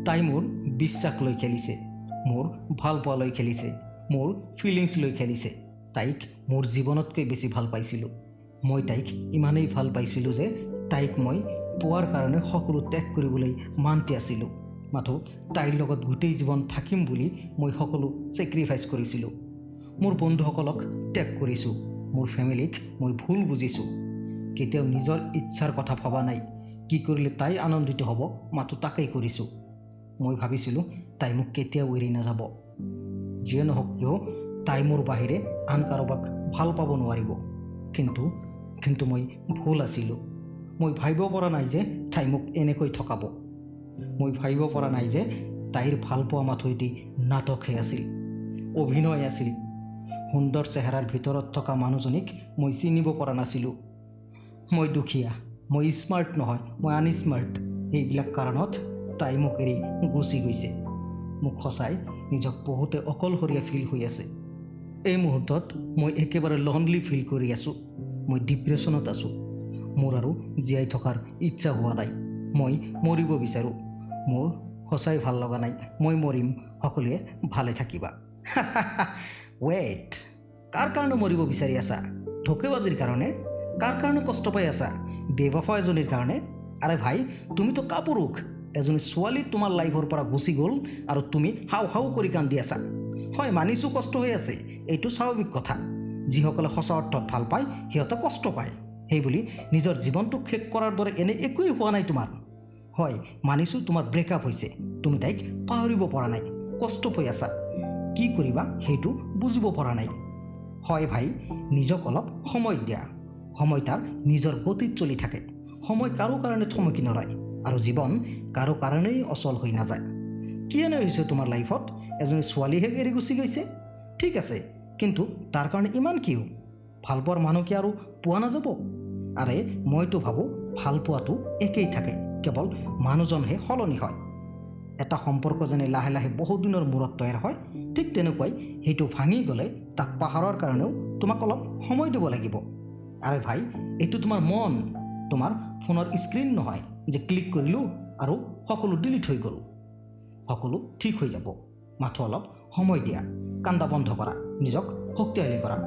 তাই মোৰ বিশ্বাস লৈ খেলিছে, মোৰ ভালপোৱা লৈ খেলিছে, মোৰ ফিলিংছ লৈ খেলিছে। তাইক মোৰ জীৱনতকৈ বেছি ভাল পাইছিলোঁ। মই তাইক ইমানেই ভাল পাইছিলোঁ যে তাইক মই পোৱাৰ কাৰণে সকলো ত্যাগ কৰিবলৈ মান্তি আছিলোঁ। মাথো তাইৰ লগত গোটেই জীৱন থাকিম বুলি মই সকলো ছেক্ৰিফাইচ কৰিছিলোঁ। মোৰ বন্ধুসকলক ত্যাগ কৰিছোঁ, মোৰ ফেমিলিক মই ভুল বুজিছোঁ। কেতিয়াও নিজৰ ইচ্ছাৰ কথা ভবা নাই। কি কৰিলে তাই আনন্দিত হ'ব, মাথো তাকেই কৰিছোঁ। মই ভাবিছিলোঁ তাই মোক কেতিয়াও এৰি নাযাব। যিয়ে নহওক কিয়, তাই মোৰ বাহিৰে আন কাৰোবাক ভাল পাব নোৱাৰিব। কিন্তু মই ভুল আছিলোঁ। মই ভাবিব পৰা নাই যে তাই মোক এনেকৈ ঠগাব। মই ভাবিব পৰা নাই যে তাইৰ ভালপোৱা মাথো এটি নাটকহে আছিল, অভিনয় আছিল। সুন্দৰ চেহেৰাৰ ভিতৰত থকা মানুহজনীক মই চিনিব পৰা নাছিলোঁ। মই দুখীয়া, মই স্মাৰ্ট নহয়, মই আনস্মাৰ্ট। এইবিলাক কাৰণত তাই মোক এৰি গুচি গৈছে। মোক সঁচাই নিজক বহুতে অকলশৰীয়া ফিল হৈ আছে। এই মুহূৰ্তত মই একেবাৰে লনলি ফিল কৰি আছোঁ। মই ডিপ্ৰেশ্যনত আছোঁ। মোৰ আৰু জীয়াই থকাৰ ইচ্ছা হোৱা নাই। মই মৰিব বিচাৰোঁ। মোৰ সঁচাই ভাল লগা নাই। মই মৰিম, সকলোৱে ভালে থাকিবা। ৱেইট, কাৰ কাৰণে মৰিব বিচাৰি আছা? ধোকেবাজিৰ কাৰণে? কাৰ কাৰণে কষ্ট পাই আছা? বেৱফা এজনীৰ কাৰণে? আৰে ভাই, তুমিতো কাপুৰুষ। এজনী ছোৱালী তোমাৰ লাইফৰ পৰা গুচি গ'ল আৰু তুমি হাও হাও কৰি কান্দি আছা। হয়, মানিছোঁ কষ্ট হৈ আছে, এইটো স্বাভাৱিক কথা। যিসকলে সঁচা অৰ্থত ভাল পায়, সিহঁতে কষ্ট পায়। সেইবুলি নিজৰ জীৱনটোক শেষ কৰাৰ দৰে এনে একোৱেই হোৱা নাই তোমাৰ। হয়, মানিছোঁ তোমাৰ ব্ৰেকআপ হৈছে, তুমি তাইক পাহৰিব পৰা নাই, কষ্ট পাই আছা, কি কৰিবা সেইটো বুজিব পৰা নাই। হয় ভাই, নিজক অলপ সময় দিয়া। সময় তাৰ নিজৰ গতিত চলি থাকে। সময় কাৰো কাৰণে থমকি নৰয় আৰু জীৱন কাৰো কাৰণেই অচল হৈ নাযায়। কি এনে হৈছে তোমাৰ লাইফত? এজনী ছোৱালীহে এৰি গুচি গৈছে, ঠিক আছে, কিন্তু তাৰ কাৰণে ইমান কিয়? ভালপোৱাৰ মানুহ কি আৰু পোৱা নাযাব? আৰে মইতো ভাবোঁ ভালপোৱাটো একেই থাকে, কেৱল মানুহজনহে সলনি হয়। এটা সম্পৰ্ক যেনে লাহে লাহে বহুদিনৰ মূৰত তৈয়াৰ হয়, ঠিক তেনেকুৱাই সেইটো ভাঙি গ'লে তাক পাহৰাৰ কাৰণেও তোমাক অলপ সময় দিব লাগিব। আৰে ভাই, এইটো তোমাৰ মন, তোমাৰ ফোনৰ স্ক্ৰীণ নহয় যে ক্লিক কৰিলোঁ আৰু সকলো ডিলিট হৈ গ'ল। সকলো ঠিক হৈ যাব, মাথো অলপ সময় দিয়া। কান্দা বন্ধ কৰা, নিজক শক্তিশালী কৰা।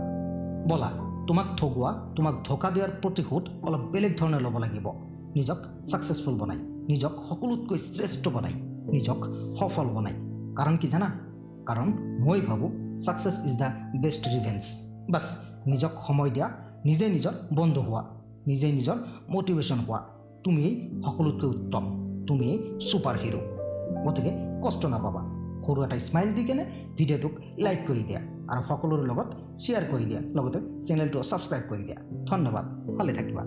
ব'লা, তোমাক ঠগোৱা, তোমাক ধোকা দিয়াৰ প্ৰতিশোধ অলপ বেলেগ ধৰণে ল'ব লাগিব। নিজক ছাকচেছফুল বনাই, নিজক সকলোতকৈ শ্ৰেষ্ঠ বনাই, নিজক সফল বনাই। কাৰণ কি জানা? কাৰণ মই ভাবোঁ success is the best revenge। Bus, নিজক সময় দিয়া, নিজে নিজৰ বন্ধু হোৱা, নিজে নিজৰ মটিভেশ্যন হোৱা। তুমিয়েই সকলোতকৈ উত্তম, তুমিয়েই ছুপাৰ হিৰ'। গতিকে কষ্ট নাপাবা। সৰু এটা স্মাইল দি কেনে ভিডিঅ'টোক লাইক কৰি দিয়া আৰু সকলোৰে লগত শ্বেয়াৰ কৰি দিয়া, লগতে চেনেলটো ছাবস্ক্ৰাইব কৰি দিয়া। ধন্যবাদ, ভালে থাকিবা।